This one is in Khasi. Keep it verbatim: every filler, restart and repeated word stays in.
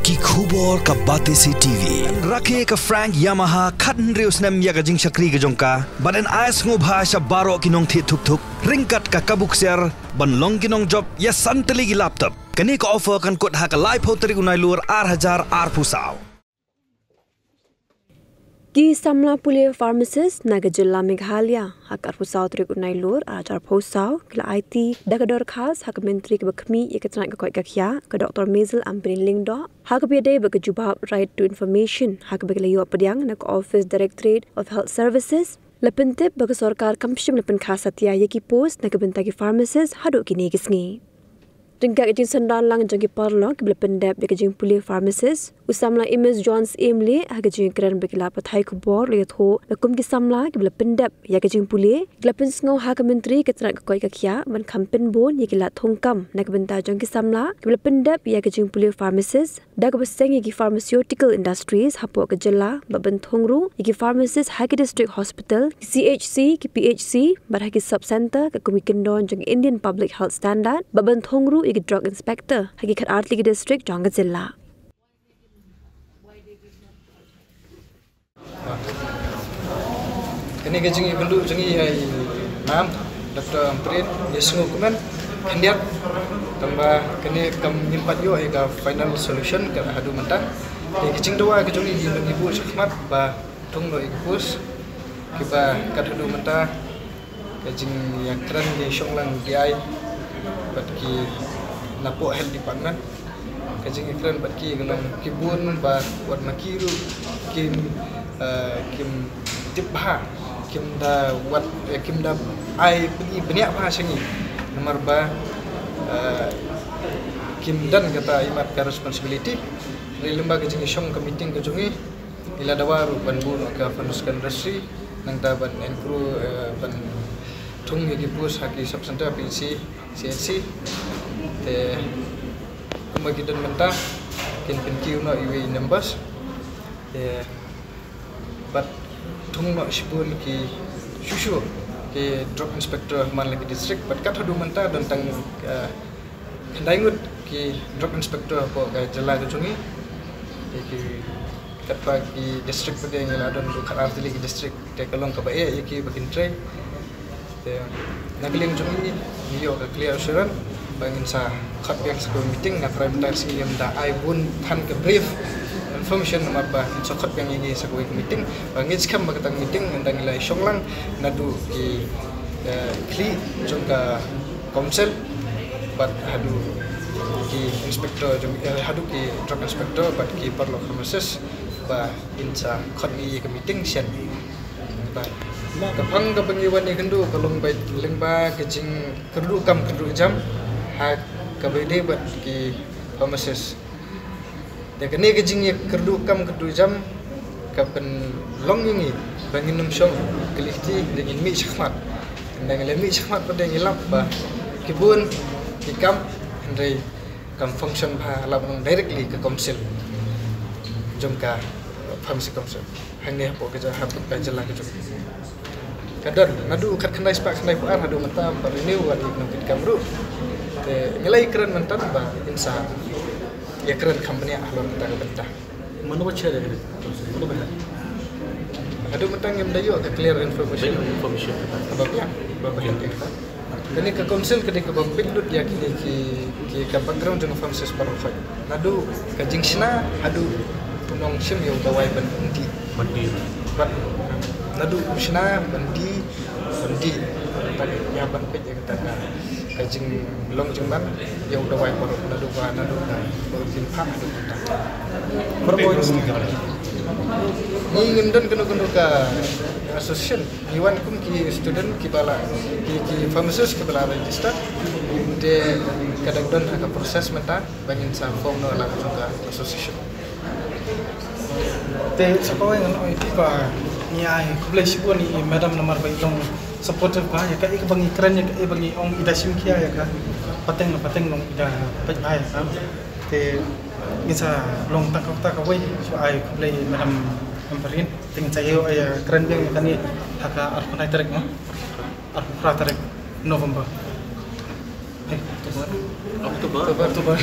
Ki khubor ka Batesi T V. Rakhe ka Frank Yamaha khathynriew snem ïa ka jingshakri ka jong ka. Bad yn ai sngewbha sha baroh ki nongthied thuk thuk ryngkat ka kabu ksiar ban long ki nongjop ïa san tylli ki laptop. Kane ka offer kan kut ha ka laiphew tarik u Nailur ar hajar arphew saw. Ki samla pule pharmacist na ka jylla Meghalaya ha ka arphew saw tarik u Nailur ar hajar arphew saw ki la aiti da ka dorkhas ha ka myntri kaba khmih ïa ka tnat ka koit ka khiah, ka Doctor Mazel Ampareen Lyngdoh, ha kaba ïadei bad ka jubab Right to Information ha kaba ki la ïoh pdiang na ka Office Directorate of Health Services. La pyntip ba ka sorkar kam shym la pynkha satia ïa ki post na ka bynta ki pharmacist haduh kine ki sngi. Ryngkat ka jingsynran lang jong ki paralok kiba la pyndep ïa ka jingpule pharmacist, u samla Amos John Syiemlieh ha ka jingkren bad ki lad pathai khubor la ïathuh ba kum ki samla kiba la pyndep ïa ka jingpule, ki la pynsngew ha ka myntri ka tnat ka koit ka khiah ban kham pynbun ïa ki lad thungkam na ka bynta jong ki samla kiba la pyndep ïa ka jingpule pharmacist, da kaba seng ïa ki pharmaceutical industries hapoh ka jylla bad ban thung ruh ïa ki pharmacist ha ki district hospital, ki C H C, ki P H C bad ha ki sub centre ka kum ki kyndon jong ka Indian Public Health Standard bad ban thung ruh ïa ki drug inspector ha ki khatar tylli ki district jong ka jylla. Kane ka jingïakynduh jong ngi ïa i Mam Doctor Ampareen, ïa sngewkmen khyndiat, tangba kane kam ngim pat ïoh ïa ka final solution ka haduh mynta. Ïa ka jingdawa ka jong ngi, ngi buh shakhmat ba thung noh ïa ki post kiba kat haduh mynta ka jingïakren ki shong lang D I bad ki napoh health department. Ka jingïakren bad ki ka long ki bun ba wat ma ki ruh kim, eh, kim tip bha, kim da wat, eh, kim da ai pynbna bha sha ngi. Namar ba, eh, kim don kata imat ka responsibility. Hynrei lyngba ka jingïashong ka meeting ka jong ngi, ngi la dawa ruh ban buh noh ka pharmaceutical industry, nangta ban encroach, eh, ban thung ïa ki post ha ki sub center P H C, C H C. Te kumba ki don mynta, kin pynkiew noh iwei i numbers. Te bad thung noh shibun ki shuh shuh ki drug inspector man la ki district, bad kat haduh mynta don tang, eh, khyndai ngut ki drug inspector hapoh ka jylla ka jong ngi. Te ki katba ki district pat de ngi la don ruh khatar tylli ki district, te ka long kaba eh ïa ki ba kin trei. Te na ka liang jong ngi, ngi ïoh ka clear assurance ba ngin sa khot biang sa kawei meeting. Na ka rem time ngim da ai bun than ka brief information, namar ba ngin sa khot biang ïa ngi sa kawei meeting. Ba ngi skhem ba kata ka meeting ngi da ngi la shong lang naduh ki, eh, khlieh jong ka council bad haduh ki inspector jong, eh, haduh ki drug inspector bad ki paralok pharmacist ba ngin sa khot ïa ka meeting shen. Ba ka phang kaba ngi wan ïakynduh ka long ba lyngba ka jingkyrduh kam kyrduh jam ha kaba ïadei bad ki pharmacist. Te kane ka jingïakyrduh kam kyrduh jam ka pynlong ïa ngi ba ngin ym shong kylli kti, da ngin mih shakhmat. Ynda ngi la mih shakhmat pat de ngi lap ba ki bun ki kam, hynrei kam function bha, lap nong directly ka council jong ka pharmacy council hangne hapoh ka jylla, hapoh ka jylla ka jong. Ka don naduh khatkhyndai spah khyndaiphew ar haduh mynta ym pat renew wat ïa ki nongkitkam ruh. Te ngi la ïakren mynta ba ngin sa ïakren kham bniah halor kata ka bynta. Mano ba chair ïa kane? Mano ba head? Haduh mynta ngim da ïoh ka clear information. Information. Ba biang, ba biang ïa kata. Kane ka council ka dei kaba pynlut ïa kine ki, ki ka background jong ka pharmacist baroh khoit. Naduh ka jingshna haduh u nongshim ïa u dawai ban dih. Ban dih. Ban, naduh u shna ban dih, ban dih. Ban ïa ban peit ïa kata ka, ka jinglong jingman ïa u dawai baroh naduh ba, naduh ba u pynphah haduh mynta. Baroh ba ngi ngim don kano kano ka association. Ngi wan kum ki student kiba la, ki, ki pharmacist kiba la register. Te ka dang don ha ka process mynta ba ngin sa form noh la ka jong ka association. Te sa kawei ngan ong ïa phi ba ngi ai khublei shibun ïa i madam namar ba i long supportive bha ïa kaei kaba ngi kren, ïa kaei ba ngi ong, i da shim khia ïa ka pateng na pateng, long i da peit bha ïa ka. Te ngin sa long tang kata kawei, shu ai khublei madam Ampareen. Te ngin sa ïoh ïa kren biang ïa kane ha ka arphew khyndai tarik, no? Arphew phra tarik November. Eh, October. October. October.